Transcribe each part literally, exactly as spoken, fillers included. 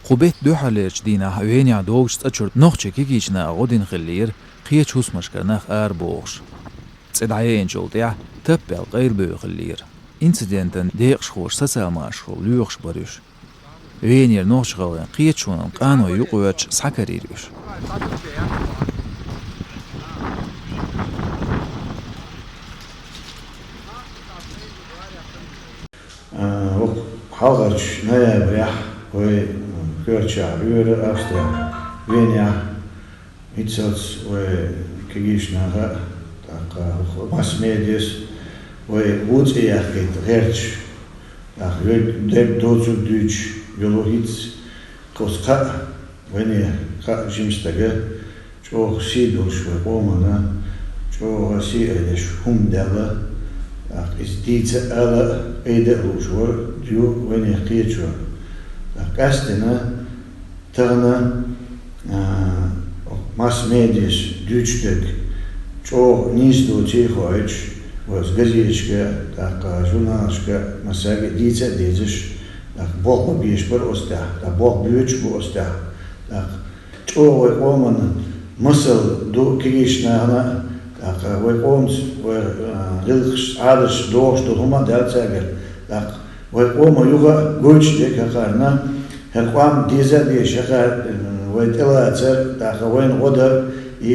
Кху бетта дуьххьарлерчу дийнахь Венехь догучу цӀа чуьра нохчийн, кегийчу наха гӀо дина хиллера, кхечу хӀусамашкара нах арабохуш. ЦӀе дӀаяйначул тӀаьхьа таппаьлла къайлабевлла хиллера. Инцидентан декъашхоша социал машанехула лоьхуш бара уьш. Венера нохчийн гӀалгӀайн кхеташонан къанойн юкъа воьдуш схьакарийра уьш. А, хӀокху хьалхарчу ноябрехь вай, м, коьртачохь, Австрехь, Венехь, хӀинццалц вай кегийчу наха, тӀаккха масс-медиас вай вон цӀе яхкийта гӀерташ, тӀаккха верг дерг доцург дуьйцуш йолу хӀинца оцу кхаа, вайна кхаа жима стага, чӀогӀа сий долуш вай къомана, чӀогӀа сий айдеш хӀума даьлла, тӀаккха иза дийца а ала, айда а лууш вара, ю вайна кхечо. ТӀаккха къаьсттина тахана, а, масс-медиас дуьйцуш дерг чӀогӀа нийса доций а хоуьйтуш, вай оцу газеташка, тӀаккха журналашка массаьрга а дийца а дезаш, тӀаккха болх бан безаш бара оцу тӀехь, тӀаккха болх боьдуш бу оцу тӀехь, тӀаккха чӀогӀа вай къоман масал ду кегийчу нахана, тӀаккха вай къомаца, вай, а, гӀиллакхаш, Ӏадаташ дохуш долу хӀума а даьлла цаьргара, тӀаккха вай къома юха а гойтуш дерг хӀокхарна, хӀара къам деза а дезаш, хӀокхара, а, вай тӀелацар, тӀаккха вайна гӀо дар, и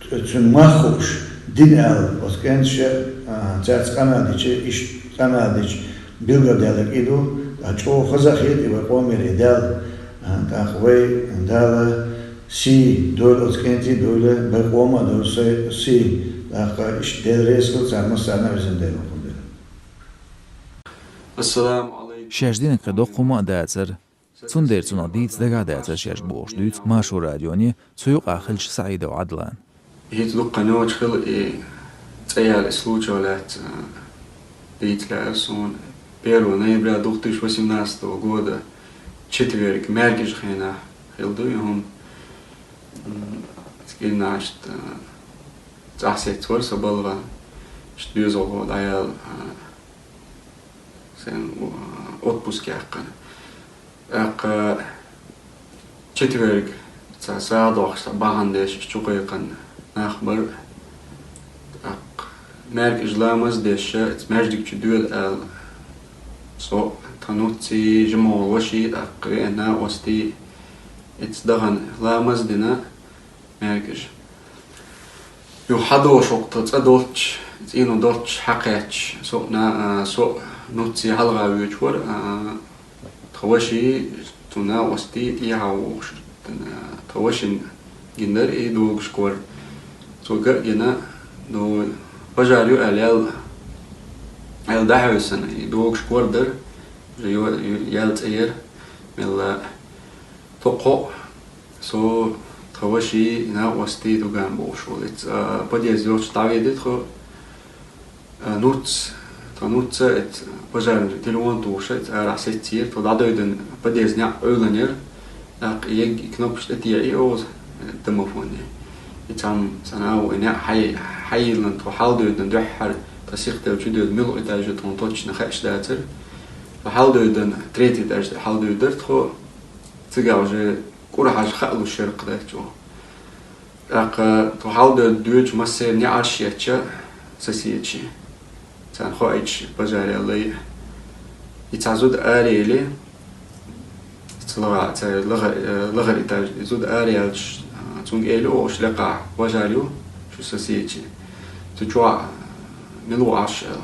цуьнан мах хууш, дина аьлла, оцу кӀенташа, а, цаьрца къамел дича, иштта къамел дича, билгалдаьлларг и ду, ткъа чӀогӀа хаза а хета и вай къомера и даьлла, а, тӀаккха вай Дала сий дойла оцу кӀентий а дойла, вай къома а дойла сий, тӀаккха иштта Дела реза хуьлда царна массарна а, везан Дела, воккха Дела. Ассаламу алейкум. Шаьш динарг кхин доккха хӀума а дацара. Цундела цунах дийца дагахь дацара шаьш бохуш дуьйцу Маршо радионе цу юкъахь хиллачу Саидов Ӏадлана. ХӀинца дуккха ноча хила и цӀе яьлла и случай лаьцна, а, дийца лаьара суна. Первого ноября две тысячи восемнадцатого года четверг, маьркӀажа хенахь хилла ду и хӀума. М, скиннашта, а, цӀахь сецвара сан балха, иштта доьзалхо дӀаяьлла, а, сайн, а, отпуск яьккхина. ТӀаккха четверг, цхьа сагӀа дохуш, цхьа бахьана деш, чукхайкхина нах бара. ТӀаккха маьркӀажа ламаз а деш, маьждиг чу доьду аьлла, со, тхан нуцций, жимахула ваший, тӀаккха веана накъостий, иштта дахана ламаз а дина, маьркӀажа. Юха хьадогӀуш, хӀокху тхан цӀа долчу, цӀийно долчу хьакхаьчча, со а на-, а, со а нуцций хьалха воьдуш вара, а, тхан ваший, цуьнан накъостий тӀехьа вогӀуш, а, тхан вашина гина дара и догуш кор. Цо ган а гина, ну, пожар ю аьлла, ял-, аьлла дӀахьевсина, и догуш кор дара, уже ю-, ю-, ял цӀера, мелла а. Тхо кхоъ, со, тхан ваший, накъостий, Дуган бохуш волу. Ица, а, подъезд йолчу дӀаведи тхо, а, нуц, тхан нуц, ица пожарный телефон тухуш, ица арахь сецира, тхо дӀадевдина, подъезд некъ Ӏуьйланера, тӀаккха и кнопкаш тӀетеӀи оха, э, домофонный. И цхьамма, цхьана агӀо и некъ хьай-, хьайиллина, тхо хьалдевдина дуьххьара, тхан сиха девдда чу девдда, муьлха этаж ю тхуна точно хаьаш дацара. Тхо хьалдевдина, третий этаж тӀе хьалдевдира тхо, цигахь уже кӀура хьажа хаалуш яра кху даьччо. ТӀаккха тхо хьалдевдда доьдуш массеран неӀарш етташ соседи. Царна хоуьйтуш пожар яьллай. И цхьа зуда араели, ца лаха-, ца лаха-, э, лахара этаж, и зуда араяьлча, а, цуьнга эли оха, лекха пожар ю, шу соседи. Цу чохь мила ву Ӏаш аьлла.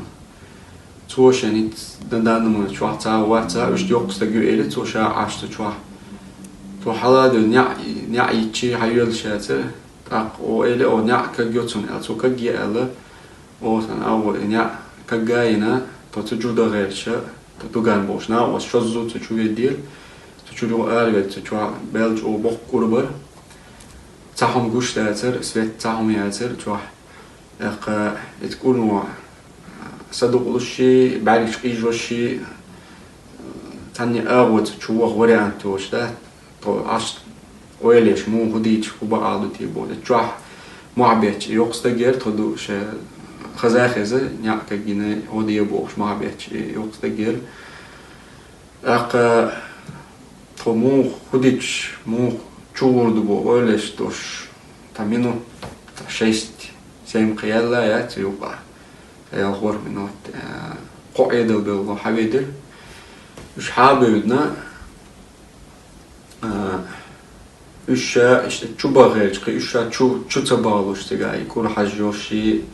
Цо шен итт дан-, даннаман чохь цхьа а вац, а, уьш йоккха стаг ю эли, цо ша Ӏаш цу чохь. Цо хьала а дуьйна, неӀ, неӀ йитчи, хьайоьллуш яцара. ТӀаккха оха эли, оха неӀ кагйо цунна аьлла. Цо кагйе аьлла, оха сан агӀо и неӀ кагйина, тхо цу чуьра дан гӀерташ, тхан Дуган бохуш накъост шозза цу чу веддера. Цу чуьра юха араведда, цу чохь баьлча оха боккха кӀур бара. Цхьа хӀума гуш дацара, свет цхьа хӀума яцара чохь. ТӀаккха иза кӀурно са дукъалуш ши, бӀаьргаш къийжош ши, цхьанне агӀо ца чу ваха вариант йоцуш дац, тхо Ӏаш ойла еш, муха хӀун дийцаш, хӀун бакъал ду те бохуш. Чохь мохь бетташ и йоккха стаг яра, тхо ду ша хаза а хеза, неӀ кагйина, хӀун де бохуш, мохь бетташ и йоккха стаг яра. ТӀаккха тхо муха хӀу дича, муха чугӀурда боху ойлаш долуш, цхьа минут, цхьа шесть-семь кхин яьлла яц юкъа. Цхьа ялх-ворхӀ минут, э, кхо Ӏедал белхало хьаведира. Уьш хьабевдина, э, уьш ша иштта чу бахарчу кхин уьш ша чу, чу ца бахалуш цигахь, и кура хьажа йолуш, и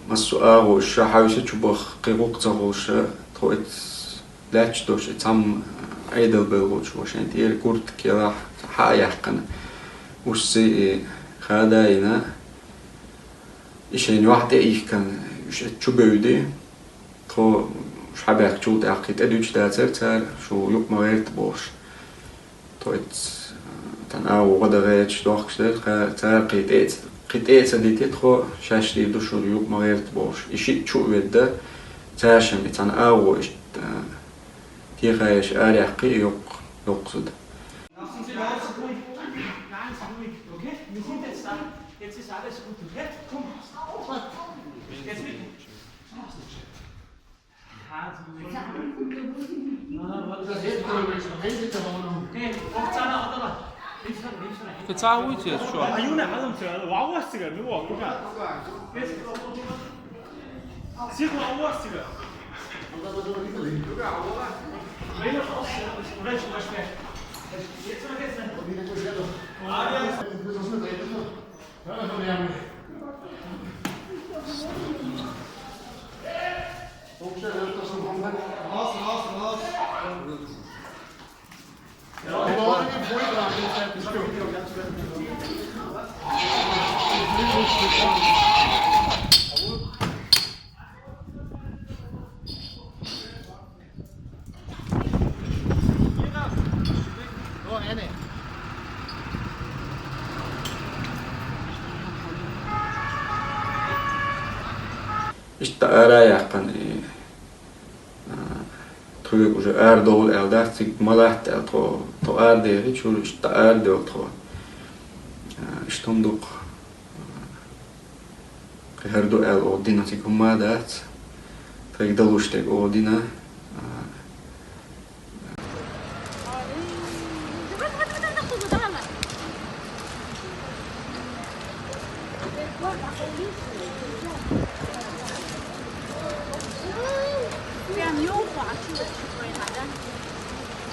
массо а агӀо уьш ша хьаьвса чу баха кхин гӀуллакх ца хуьлуш, тхо и лаьтташ долуш, и цхьамма Ӏедал белхалочо шайн тӀера куртка ялахь хьа а яьккхина, уьш цӀе и хада а йина, и шайна юьхь тӀе а йихкина, уьш чу бевди. Тхо уьш хьабаьхкачул тӀаьхьа кхин тӀедуьтуш дацара цара, шу юкъа ма гӀерта бохуш. Тхо иц, тхан агӀо гӀо дан гӀерташ дохкуш дара, кха-, цара кхин тӀе а ца, кхин тӀе а ца дити, тхо шаьш дийр ду шуна юкъа ма гӀерта бохуш. И шиъ чу а ведда, цара шен и цхьана агӀо иштта, а, техаеш араяьккхи, и йоккха, йоккха зуда. Кхин цхьа а вуй те, чо? Иштта ара а яьккхина, и, а, тхоьга уже арадовла аьлла дац, цига ма латта аьлла тхо, тхо арадехи, чуьра иштта арадевлла тхо. А, иштта хӀума ду-кх. Кхин хӀара ду аьлла оха дина цига хӀумма а дац. Тхайга далуш дерг оха дина.